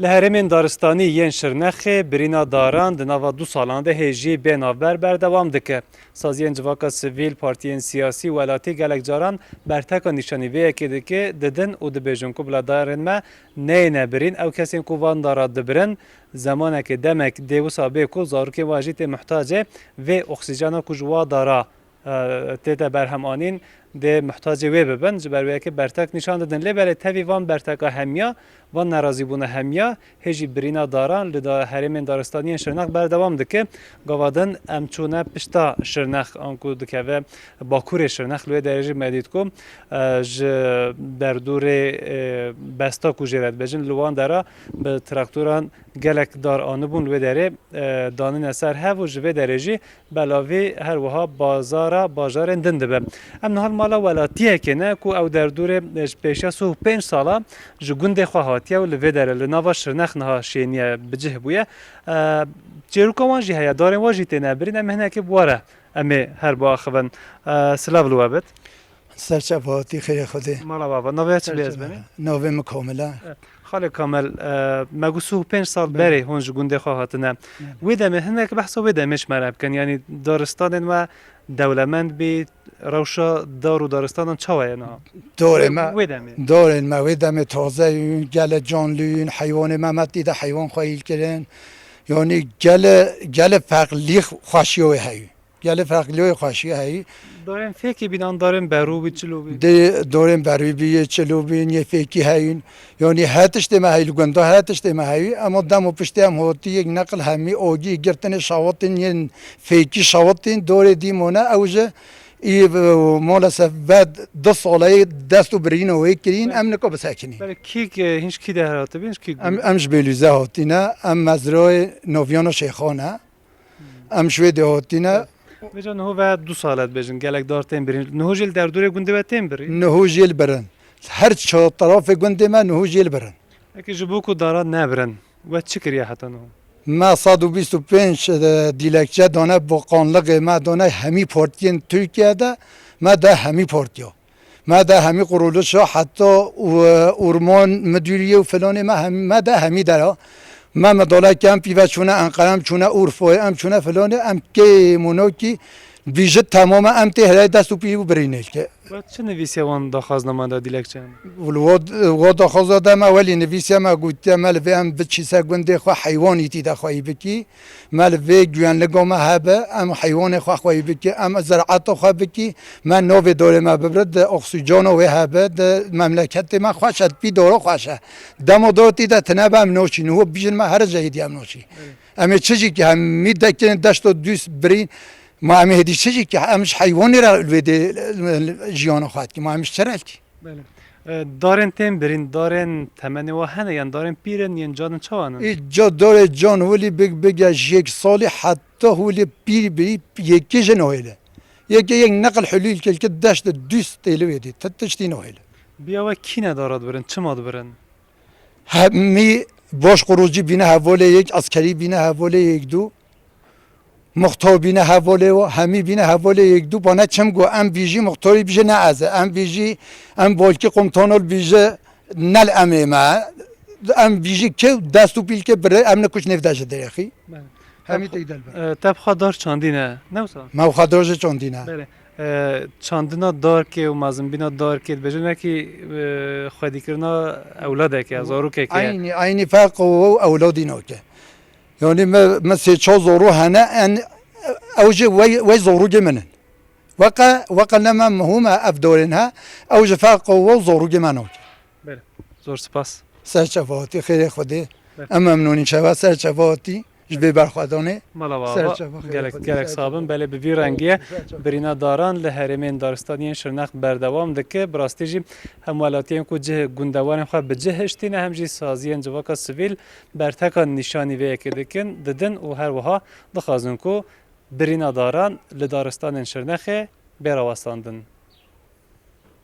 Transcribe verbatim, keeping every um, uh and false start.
Li herêmên daristanî yên Şirnexê birîna daran di nava du salan de hê jî bê navber berdewam dike. Saziyên civaka sivîl, partiyên siyasî û welatî gelek caran berteka nîşanî vê yekê dike, didin û dibêjin ku bila darên me neyêne birîn, ew kesên ku van dara dibirin, zemanekê demek dê wisa bê ku zarokên wan jî tê muhtacê vê oksîjena ku ji wa dara e, tête berhemanîn, dê muhtacê wê bibin. Ji ber wê yekê bertek nîşan didin. Lê belê tevî van berteka hemiya, van nerazîbûna hemiya, hê jî birîna daran li da herêmên daristaniyên Şirnex berdewam dike. Gava din em çûne pişta Şirnex, anku dikeve bakurê Şirnex, li wê derê jî me dît ku, e, ji derdorê, e, besta ku jê re dibêjin, li wan dera bi traktoran gelek dar anibûn li wê derê, e, danîne ser hev û ji vê derê jî belavî her wiha bazara bajarên din dibe. Em niha li mala welatiyekê ne ku ew derdorê, e, ji pêşiya sih û pênc sala ji gundê xwe hatiye û li vê derê li nava Şirnex niha şêniye, bi cih bûye. E, çêroka wan jî heye, darên wan jî têne birîn, em hinekê bi we re em ê her biaxivin. E, silav li we bit. Ser çava hatî, xêrê Xwedê. Mala bava, navê çi bê ez benî? Navê min Kamil e. Xalê Kamil, e, me got sih û pênc sal berê hûn ji gundê xwe hatine. Belê. Wê demê, hinek behsa wê demê ji me re bikin. Yanî daristanên me dewlemend bî, rewşa dar û daristanan çawa ye niha? Dorê me, wê demê. Dorên me wê demê taze yûn, gele canlî yûn, heywanê me me tî de heywan xweyîl kirin. Yanî gele, gele ferqlî xweşiyo wê heyû. Gelê ferqlîyoyê xweşiyê heyî. Darên fêkî bîn an darên berû bî, çilo bî? Dê dorên berû bî, yê çilo bîn, yê fêkî heyîn. Yanî her tiştê me heyî li gunda, her tiştê me heyî. Ema demo piştê em hotî yek neqil hemî ogî girtinê şawatên yên fêkî şawatên dorê dî mone ew ji î, e, maalesef ved du saleyê dest û birîno wê kirîn, em nika bisekinîn. Belê kî, e, hîn ji kî de hatibîn, ji kî? Em, em ji Bêlûze hatîne, em mezrayê Noviyana Şêxan e. Em ji wê dê hatîne. Vêca niho ve du sal e dibêjin, gelek dar tên birîn. Niho jî li derdorê gundê ve tên birîn? Niho jî li birin. Her çar terafê gundê me niho jî li birin. Peki ji bo ku dara nebirin, we çi kiriye heta niho? Me sed û bîst û pênc, e, dîlekçe dane bo qanlixê me, dane hemî partiyên Tirkiye de, me de hemî partiya. Me de hemî qurulişa heta û, e, orman müdüriyê û filanê me hem, me de hemî dera. Me medaleke em pîve çûne Enqere, em çûne Urfayê, em çûne filanê, em kêm û nokî bîjit temame em tê hirê dest û pî û birînê ke. We çi nivîsiye wan daxwazna me de dîlekçeyan? Wilo wa, wa daxwaza de me welî nivîsiye me gotiye me li vê em biçî ser gundê xwe heywanî tî de xweyî bikî. Me li vê güvenliga me hebe, em heywanê xwe xweyî bikî, em ziraeta xwe bikî, me navê dorê me bibire, di oksîjana wê hebe, di memleketê me xweş e, di pî doro xweş e. Dema dotî de tine be em noçî, niho bijin me her cehî dî em noçî. Evet. Em ê çi jî ki hemî dekên deşto dûs birî, ma em ê hêdî çi jî ki em ji heywanê re li wê dê jiyana xwe dikî, ma em ji çi re dikî? Belê. E, darên tên birîn, darên temenê wa hene, yan darên pîr in, yên can in, çawa ne? Î ca darê can hûlî big-, bige ji yek salî heta hûlî pîr bî, yekê ji nohêle. Yekê yek neqil hulîl kilkit deşt dûst têli wê dî. Ti tiştî nohêle. Biya we kî ne dara dibirin, çima dibirin? Hemî baş qurûcî bîne hevalê yek, askerî bîne hevalê yek dû. Muxtar bîne hevalê û hemî bîne hevalê yek dû bane çim got, em vî jî muxtarî bije ne ez e, em vî jî em balkî komutanol bije nel em ê me, em vî jî kew dest û pîlkê bire, em ne kuç nêv de ji dirêxî. Belê. Hemî têk delber. E, te bi xwe dar çandîne, ne wisa? Me bi xwe dar jî çandîne. Belê. E, çandina darkê û mezinbîna darkê dibêjin wekî, e, xwedîkirina ewladekê, zarokekê ye. Eynî, eynî ferq û ewladî nake. Yanî me, me sê çar zoro hene, en, ew jî wey, wey zorogê min in. Weqe, weqe ne me mihûm e ev dorên he, ew ji ferq û zorogê me nake. Belê. Zor spas. Ser çava hatî, xêrê Xwedê. Belê. Em memnûnî çava ser çava hatî, ji vê berxwedanê. Mala we ava. Ser çava xêrê Xwedê. Gelek, gelek sabin. Belê bi vî rengî ye. Ser çava. Birîna daran li herêmên daristaniyên Şirnex berdewam dike. Bi rastî jî hem welatiyên ku cih gundewarên xwe bi cih hiştîne, hem jî saziyên civaka sivîl bertekan nîşanî vê yekê dikin, didin û her wiha dixwazin ku birîna daran li daristanên Şirnexê bê rawestandin.